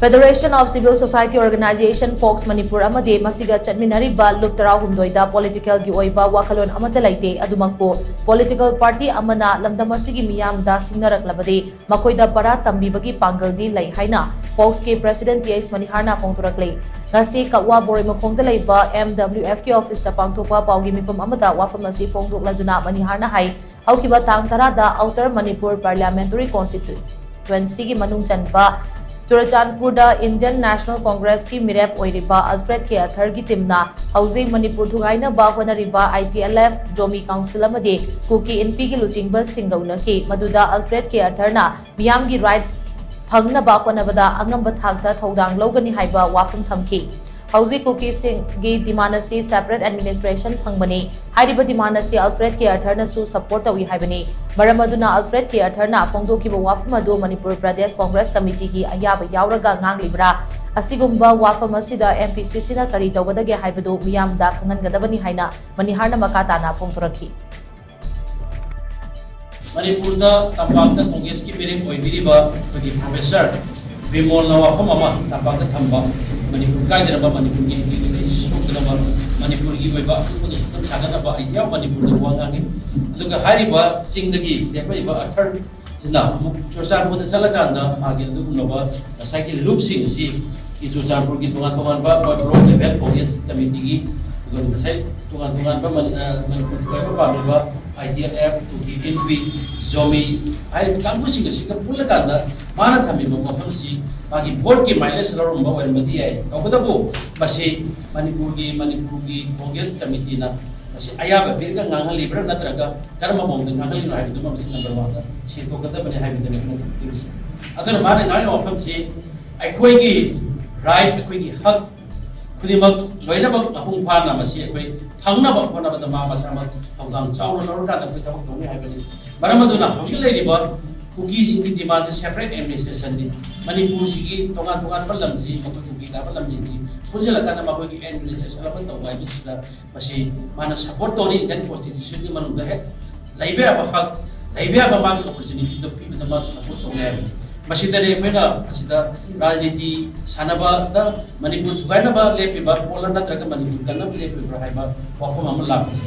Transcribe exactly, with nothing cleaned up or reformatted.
Federation of Civil Society Organization, fox Manipur ꯑꯃꯗꯤ ꯃꯁꯤꯒ ꯆꯠꯃꯤꯟꯅꯔꯤꯕ ꯂꯨꯞ ꯇꯔꯥꯍꯨꯝꯗꯣꯏꯗ ꯄꯣꯂꯤꯇꯤꯀꯦꯜꯒꯤ ꯑꯣꯏꯕ ꯋꯥꯈꯜꯂꯣꯟ ꯑꯃꯠꯇ ꯂꯩꯇꯦ꯫ ꯑꯗꯨꯃꯛꯄꯨ ꯄꯣꯂꯤꯇꯤꯀꯦꯜ ꯄꯥꯔꯇꯤ ꯑꯃꯅ ꯂꯝꯗꯝ ꯑꯁꯤꯒꯤ ꯃꯤꯌꯥꯝꯗ ꯁꯤꯡꯅꯔꯛꯂꯕꯗꯤ ꯃꯈꯣꯏꯗ ꯄꯔꯥ ꯇꯝꯕꯤꯕꯒꯤ ꯄꯥꯡꯒꯜꯗꯤ ꯂꯩ ꯍꯥꯏꯅ ꯐꯣꯛꯁꯀꯤ ꯄ꯭ꯔꯦꯁꯤꯗꯦꯟꯠ ꯇꯤ ꯑꯩꯆ ꯃꯅꯤꯍꯥꯔꯅ ꯐꯣꯡꯗꯣꯔꯛꯂꯤ꯫ ꯉꯁꯤ ꯀꯛꯋꯥ ꯕꯣꯔꯣꯏꯃꯈꯣꯡꯗ ꯂꯩꯕ ꯑꯦꯝ ꯗꯕ꯭ꯂꯤꯎ ꯑꯦꯐꯀꯤ ꯑꯣꯐꯤꯁꯇ ꯄꯥꯡꯊꯣꯛꯄ ꯄꯥꯎꯒꯤ ꯃꯤꯐꯝ ꯑꯃꯗ ꯋꯥꯐꯝ ꯑꯁꯤ ꯐꯣꯡꯗꯣꯛꯂꯗꯨꯅ ꯃꯅꯤꯍꯥꯔꯅ ꯍꯥꯏ, ꯍꯧꯈꯤꯕ ꯇꯥꯡ ꯇꯔꯥꯗ ꯑꯥꯎꯇꯔ ꯃꯅꯤꯄꯨꯔ ꯄꯥꯔꯂꯤꯌꯥꯃꯦꯟꯇꯔꯤ ꯀꯣꯟꯁꯇꯤꯇ꯭ꯌꯨꯟꯁꯤꯒꯤ ꯃꯅꯨꯡ ꯆꯟꯕ ꯆꯨꯔꯆꯥꯟꯄꯨꯔꯗ ꯏꯟꯗꯤꯌꯟ ꯅꯦꯁꯅꯦꯜ ꯀꯣꯡꯒ꯭ꯔꯦꯁꯀꯤ ꯃꯤꯔꯦꯞ ꯑꯣꯏꯔꯤꯕ ꯑꯜꯐ꯭ꯔꯦꯗ ꯀꯦ ꯑꯊꯔꯒꯤ ꯇꯤꯝꯅ ꯍꯧꯖꯤꯛ ꯃꯅꯤꯄꯨꯔ ꯊꯨꯒꯥꯏꯅꯕ ꯍꯣꯠꯅꯔꯤꯕ I T L F, Zomi council ꯑꯃꯗꯤ ꯀꯨꯀꯤ ꯏꯟꯄꯤꯒꯤ ꯂꯨꯆꯤꯡꯕꯁꯤꯡꯒ ꯎꯅꯈꯤ꯫ ꯃꯗꯨꯗ ꯑꯜꯐ꯭ꯔꯦꯗ ꯀꯦ ꯑꯊꯔꯅ ꯃꯤꯌꯥꯝꯒꯤ ꯔꯥꯏꯠ ꯐꯪꯅꯕ ꯍꯣꯠꯅꯕꯗ ꯑꯉꯝꯕ ꯊꯥꯛꯇ ꯊꯧꯗꯥꯡ ꯂꯧꯒꯅꯤ ꯍꯥꯏꯕ ꯋꯥꯐꯝ ꯊꯝꯈꯤ꯫ ꯍꯧꯖꯤꯛ ꯀꯨꯀꯤꯁꯤꯡꯒꯤ ꯗꯤꯃꯥꯟ ꯑꯁꯤ ꯁꯦꯄꯔꯦꯠ ꯑꯦꯗꯃꯤꯅꯤꯁꯇ꯭ꯔꯦꯁꯟ ꯐꯪꯕꯅꯤ꯫ ꯍꯥꯏꯔꯤꯕ ꯗꯤꯃꯥꯟ ꯑꯁꯤ ꯑꯜꯐ꯭ꯔꯦꯗ ꯀꯦ ꯑꯊꯔꯅꯁꯨ ꯁꯄꯣꯔꯠ ꯇꯧꯏ ꯍꯥꯏꯕꯅꯤ꯫ ꯃꯔꯝ ꯑꯗꯨꯅ ꯑꯜꯐ꯭ꯔꯦꯗ ꯀꯦ ꯑꯊꯔꯅ ꯐꯣꯡꯗꯣꯛꯈꯤꯕ ꯋꯥꯐꯝ ꯑꯗꯨ ꯃꯅꯤꯄꯨꯔ ꯄ꯭ꯔꯗꯦꯁ ꯀꯣꯡꯒ꯭ꯔꯦꯁ ꯀꯃꯤꯇꯤꯒꯤ ꯑꯌꯥꯕ ꯌꯥꯎꯔꯒ ꯉꯥꯡꯂꯤꯕ꯭ꯔꯥ? ꯑꯁꯤꯒꯨꯝꯕ ꯋꯥꯐꯝ ꯑꯁꯤꯗ ꯑꯦꯝ ꯄꯤ ꯁꯤ ꯁꯤꯅ ꯀꯔꯤ ꯇꯧꯒꯗꯒꯦ ꯍꯥꯏꯕꯗꯨ ꯃꯤꯌꯥꯝꯗ ꯈꯪꯍꯟꯒꯗꯕꯅꯤ ꯍꯥꯏꯅ ꯃꯅꯤꯍꯥꯔꯅ ꯃꯈꯥ ꯇꯥꯅ ꯐꯣꯡꯗꯣꯔꯛꯈꯤ꯫ ꯃꯅꯤꯄꯨꯔꯗ ꯇꯝꯄꯥꯛꯇ ꯀꯣꯡꯒ꯭ꯔꯦꯁꯀꯤ ꯃꯤꯔꯦꯞ ꯑꯣꯏꯕꯤꯔꯤꯕ ꯑꯩꯈꯣꯏꯒꯤ ꯄ꯭ꯔꯣꯐꯦꯁꯔ ꯕꯤꯃꯣꯜꯅ ꯋꯥꯐꯝ ꯑꯃ ꯇꯝꯄꯥꯛꯇ ꯊꯝꯕ, ꯃꯅꯤꯄꯨꯔ ꯀꯥꯏꯗꯅꯕ, ꯃꯅꯤꯄꯨꯔꯒꯤ ꯏꯟꯇꯤꯒ꯭ꯔꯤꯇꯤ ꯁꯣꯛꯇꯅꯕ, ꯃꯅꯤꯄꯨꯔꯒꯤ ꯑꯣꯏꯕ ꯑꯀꯨꯞꯄꯒꯤ ꯁꯛꯇꯝ ꯁꯥꯒꯠꯅꯕ ꯑꯥꯏꯗꯤꯌꯥ ꯑꯣꯐ ꯃꯅꯤꯄꯨꯔꯗ ꯋꯥ ꯉꯥꯡꯉꯤ꯫ ꯑꯗꯨꯒ ꯍꯥꯏꯔꯤꯕ ꯆꯤꯡꯗꯒꯤ ꯂꯦꯞꯂꯛꯏꯕ ꯑꯊꯔ ꯁꯤꯅ ꯑꯃꯨꯛ ꯆꯨꯔꯆꯥꯟꯄꯨꯔꯗ ꯆꯠꯂꯀꯥꯟꯗ ꯃꯥꯒꯤ ꯑꯗꯨꯒꯨꯝꯂꯕ ꯉꯁꯥꯏꯒꯤ ꯂꯨꯞꯁꯤꯡ ꯑꯁꯤ ꯆꯨꯔꯆꯥꯟꯄꯨꯔꯒꯤ ꯇꯣꯉꯥꯟ ꯇꯣꯉꯥꯟꯕ ꯑꯩꯈꯣꯏ ꯕ꯭ꯂꯣꯛ ꯂꯦꯚꯦꯜ ꯀꯣꯡꯒ꯭ꯔꯦꯁ ꯀꯃꯤꯇꯤꯒꯤ, ꯑꯗꯨꯒ ꯉꯁꯥꯏ ꯇꯣꯉꯥꯟ ꯇꯣꯉꯥꯟꯕ ꯃꯅꯤ-, ꯑ, ꯃꯅꯤꯄꯨꯔ ꯊꯨꯒꯥꯏꯕ ꯄꯥꯝꯂꯤꯕ ꯑꯥꯏ ꯇꯤ ꯑꯦꯜ ꯑꯦꯐ, ꯀꯨꯀꯤ ꯏꯟꯄꯤ, ꯖꯣꯃꯤ ꯍꯥꯏꯔꯤꯕ ꯀꯥꯡꯕꯨꯁꯤꯡ ꯑꯁꯤꯒ ꯄꯨꯜꯂꯀꯥꯟꯗ ꯃꯥꯅ ꯊꯝꯃꯤꯕ ꯋꯥꯐꯝꯁꯤ ꯃꯥꯒꯤ ꯚꯣꯠꯀꯤ ꯃꯥꯏꯅꯁ ꯂꯧꯔꯝꯕ ꯑꯣꯏꯔꯝꯕꯗꯤ ꯌꯥꯏ꯫ ꯇꯧꯕꯇꯕꯨ ꯃꯁꯤ ꯃꯅꯤꯄꯨꯔꯒꯤ, ꯃꯅꯤꯄꯨꯔꯒꯤ ꯀꯣꯡꯒ꯭ꯔꯦꯁ ꯀꯃꯤꯇꯤꯅ ꯃꯁꯤ ꯑꯌꯥꯕ ꯄꯤꯔꯒ ꯉꯥꯡꯍꯜꯂꯤꯕ꯭ꯔꯥ ꯅꯠꯇ꯭ꯔꯒ ꯀꯔꯝꯕ ꯃꯑꯣꯡꯗ ꯉꯥꯡꯍꯜꯂꯤꯅꯣ ꯍꯥꯏꯕꯗꯨꯃ ꯃꯁꯤ ꯅꯝꯕꯔ ꯋꯥꯟꯗ ꯁꯦꯡꯗꯣꯛꯀꯗꯕꯅꯤ ꯍꯥꯏꯕꯗꯨꯅꯤ ꯑꯩꯈꯣꯏꯅ ꯊꯝꯕꯤꯔꯤꯕꯁꯤ꯫ ꯑꯗꯨꯅ ꯃꯥꯅ ꯉꯥꯡꯉꯤꯕ ꯋꯥꯐꯝꯁꯤ ꯑꯩꯈꯣꯏꯒꯤ ꯔꯥꯏꯠ, ꯑꯩꯈꯣꯏꯒꯤ ꯍꯛ ꯈꯨꯗꯤꯡꯃꯛ ꯂꯣꯏꯅꯃꯛ ꯃꯄꯨꯡ ꯐꯥꯅ ꯃꯁꯤ ꯑꯩꯈꯣꯏ ꯐꯪꯅꯕ ꯍꯣꯠꯅꯕꯗ ꯃꯥ ꯃꯁꯥꯃꯛ ꯊꯧꯗꯥꯡ ꯆꯥꯎꯅ ꯂꯧꯔꯀꯥꯟꯗ ꯑꯩꯈꯣꯏ ꯊꯕꯛ ꯇꯧꯅꯤ ꯍꯥꯏꯕꯅꯤ꯫ ꯃꯔꯝ ꯑꯗꯨꯅ ꯍꯧꯖꯤꯛ ꯂꯩꯔꯤꯕ ꯀꯨꯀꯤꯁꯤꯡꯒꯤ ꯗꯤꯃꯥꯟꯁꯤ ꯁꯦꯄꯔꯦꯠ ꯑꯦꯗꯃꯤꯅꯤꯁꯇ꯭ꯔꯦꯁꯟꯅꯤ꯫ ꯃꯅꯤꯄꯨꯔꯁꯤꯒꯤ ꯇꯣꯉꯥꯟ ꯇꯣꯉꯥꯟꯕ ꯂꯝꯁꯤ ꯃꯈꯣꯏ ꯀꯨꯀꯤ ꯇꯥꯕ ꯂꯝꯁꯤꯡꯁꯤ ꯄꯨꯟꯁꯤꯜꯂꯀꯥꯟꯗ ꯃꯈꯣꯏꯒꯤ ꯑꯦꯗꯃꯤꯅꯤꯁꯇ꯭ꯔꯦꯁꯟ ꯑꯃ ꯇꯧꯕ ꯍꯥꯏꯕꯁꯤꯗ ꯃꯁꯤ ꯃꯥꯅ ꯁꯄꯣꯔꯠ ꯇꯧꯔꯤ꯫ ꯏꯟꯗꯤꯌꯟ ꯀꯣꯟꯁꯇꯤꯇ꯭ꯌꯨꯁꯟꯒꯤ ꯃꯅꯨꯡꯗ ꯍꯦꯛ ꯂꯩꯕ ꯌꯥꯕ ꯍꯛ, ꯂꯩꯕ ꯌꯥꯕ ꯃꯥꯒꯤ ꯑꯣꯄꯣꯔꯆꯨꯅꯤꯇꯤꯗꯣ ꯄꯤꯕꯗ ꯃꯥꯁꯨ ꯁꯄꯣꯔꯠ ꯇꯧꯅꯤ ꯍꯥꯏꯕꯅꯤ꯫ ꯃꯁꯤꯗꯅꯤ ꯑꯩꯈꯣꯏꯅ ꯑꯁꯤꯗ ꯔꯥꯖꯅꯤꯇꯤ ꯁꯥꯟꯅꯕꯗ ꯃꯅꯤꯄꯨꯔ ꯊꯨꯒꯥꯏꯅꯕ ꯂꯦꯞꯄꯤꯕ ꯄꯣꯠꯂ ꯅꯠꯇ꯭ꯔꯒ ꯃꯅꯤꯄꯨꯔ ꯀꯟꯅꯕ ꯂꯦꯞꯄꯤꯕ꯭ꯔꯥ ꯍꯥꯏꯕ ꯋꯥꯐꯝ ꯑꯃ ꯂꯥꯛꯄꯁꯦ꯫